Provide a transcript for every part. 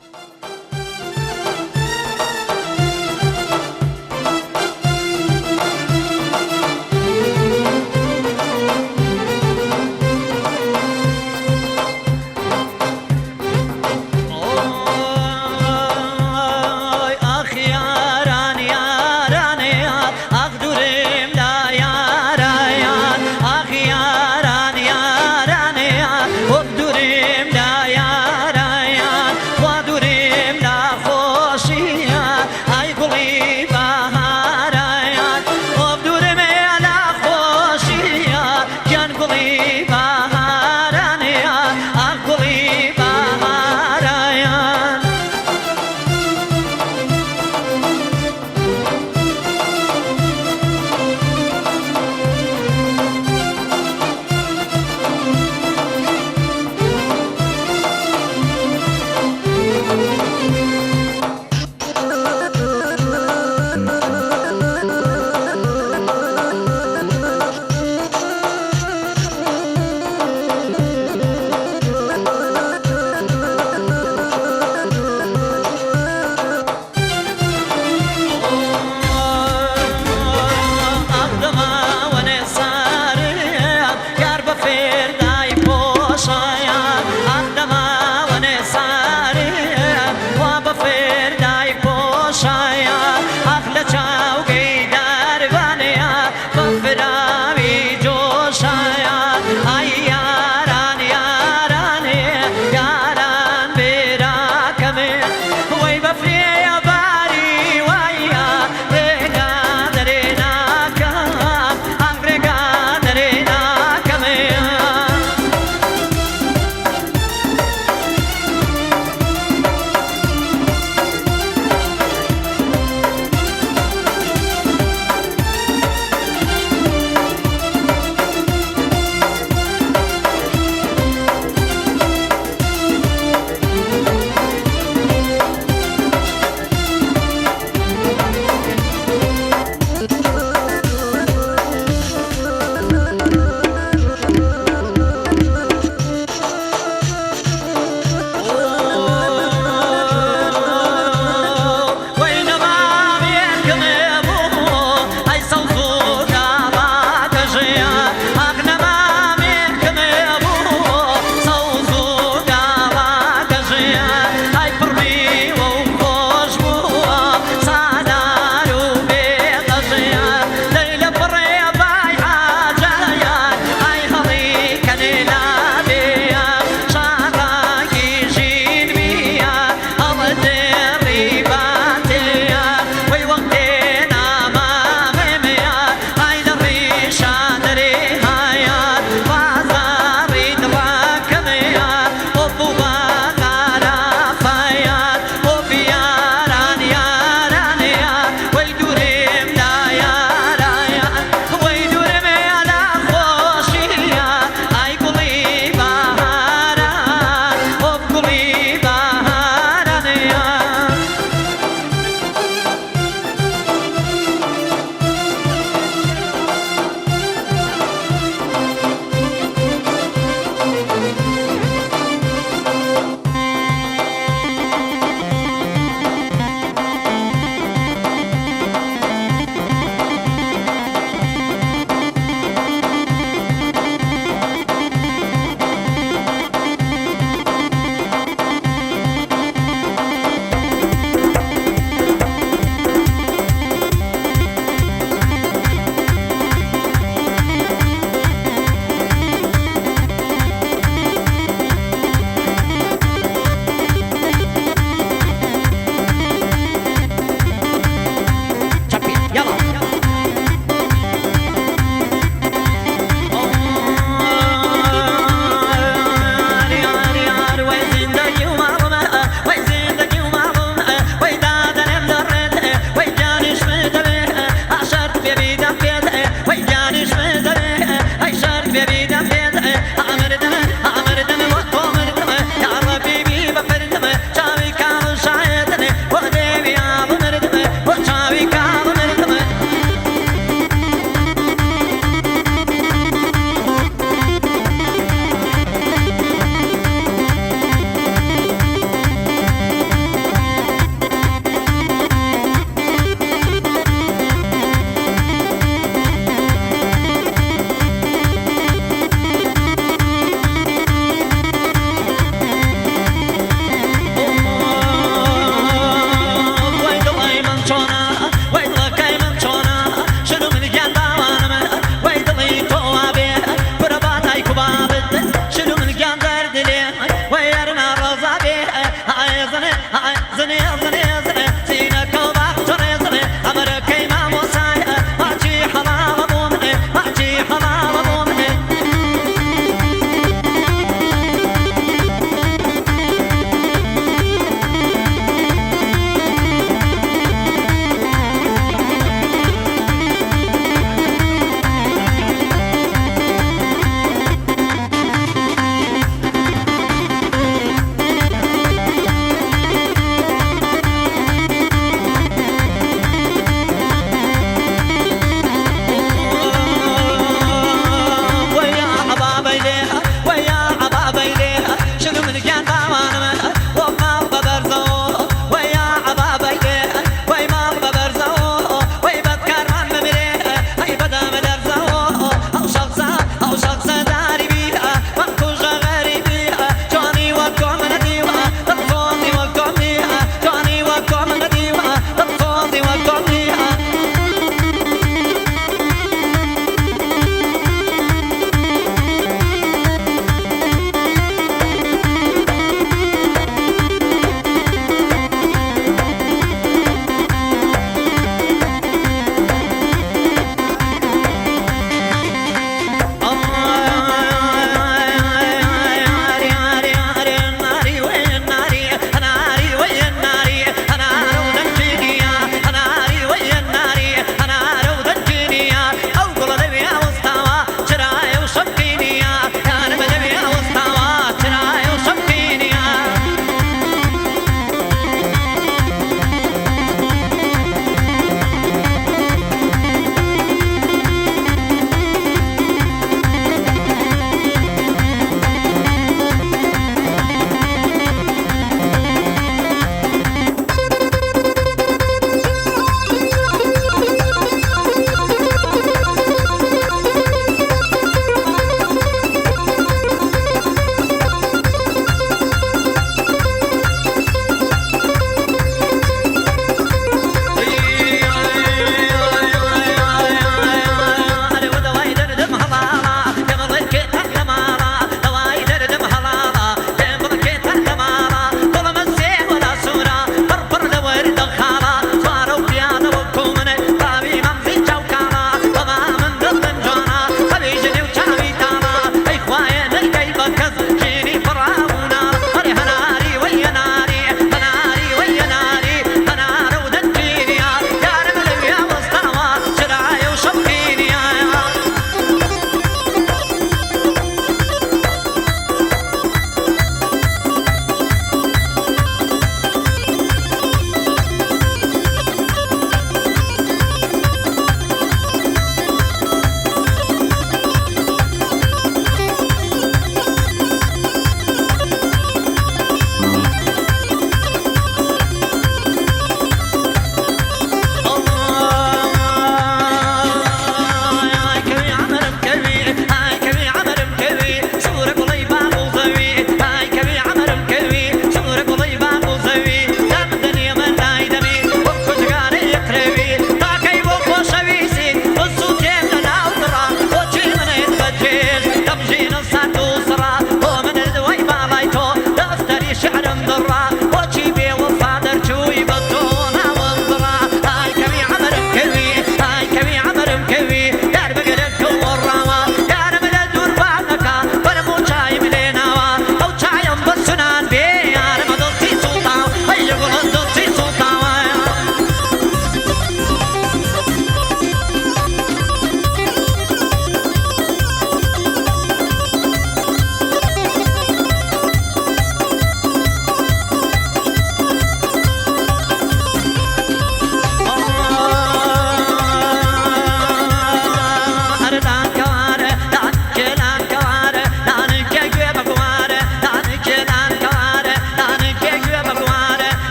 ئۆی ئاخ یاران یاران یار ئاخ دوورم لە یارا یار ئاخ یاران یاران یار ئۆف دوورم لە یارا یار خوا دوورم لە.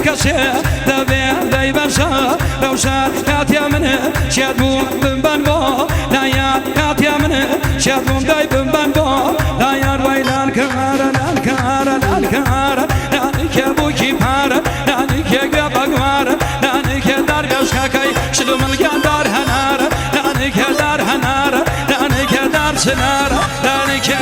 کەسێ دەبێ دەیبەشە رەوشە کاتێ من شێت بووم بمبەن بۆ لایان کاتێ من شێت بووم دای بمبەن بۆ لایان وای لان کارە لان کارە لان کارە لانکێ بووکی پارە لانکێ گوێ بەگوارە لانکێ دار بێشکەکەی شل و ملگیان دار هەنارە لانکێ دار هەنارە لانکێ دار چنارە لانکێ.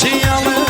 شیاڵێ.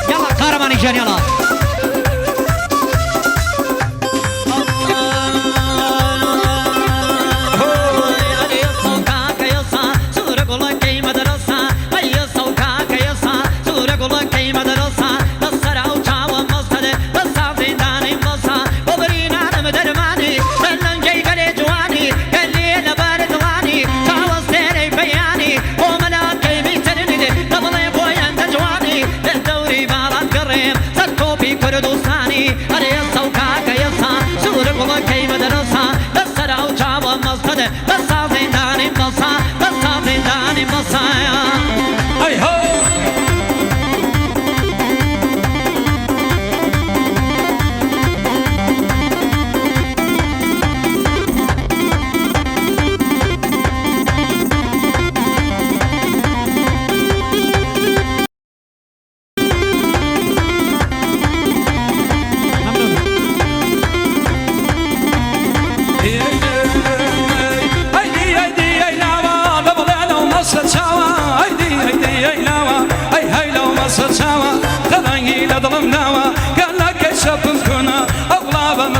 يلا قهرمانی گیان يلا.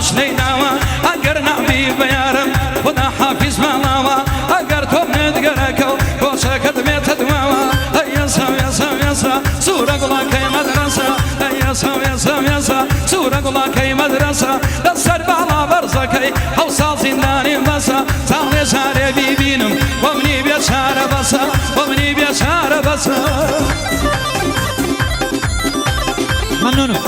باش لێی داوە، ئەگەر نابی بە یارم خودا حافیز ماڵاوە، ئەگەر تۆ منت گەرەکە و کۆچەکەت بێتە دواوە. ئەی یەسا یەسا یەسا سوورە گوڵەکەی مەدرەسە، ئەی یەسا یەسا یەسا سوورە گوڵەکەی مەدرەسە، لەسەر باڵا بەرزەکەی حەوت ساڵ زیندانیم بەسە، ساڵێ جارێ بیبینم بۆ منی بێچارە بەسە، بۆ منی بێچارە بەسە. مەمنونم.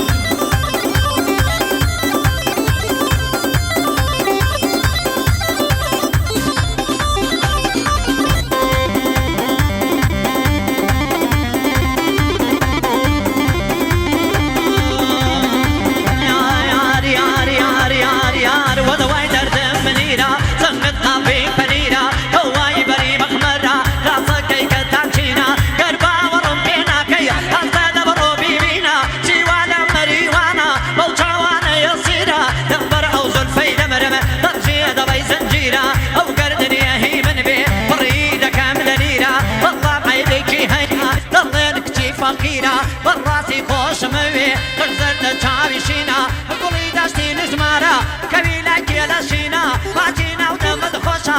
یار یار یار یار یار وەدەوای دەردم منیرە، زەنگت قاپی پەنیرە، هەوای بەری مەخمەرە، ڕاستەکەی کە تانچینە، گەر باوەڕم پێ ناکەی هەستە دەبڕۆ بیبینە، چیوا لە مەریوانە بەو چاوانە یەسیرە، دەمبەر ئەو زولفەی دەمرم دەڕژێ دەڵێی زنجیرە، ئەو گەردنیە هی من بێ پڕی دەکەم لە لیرە، بەڵام عەیبێکی هەیە دەڵێن کچی فەقیرە، بەڕاستی خۆشمەوێ قژ زەردە چاوی شینە، گوڵی دەستی نژمارە کەوی لای کێلە شینە، پاچی ناو دەمت خۆشە.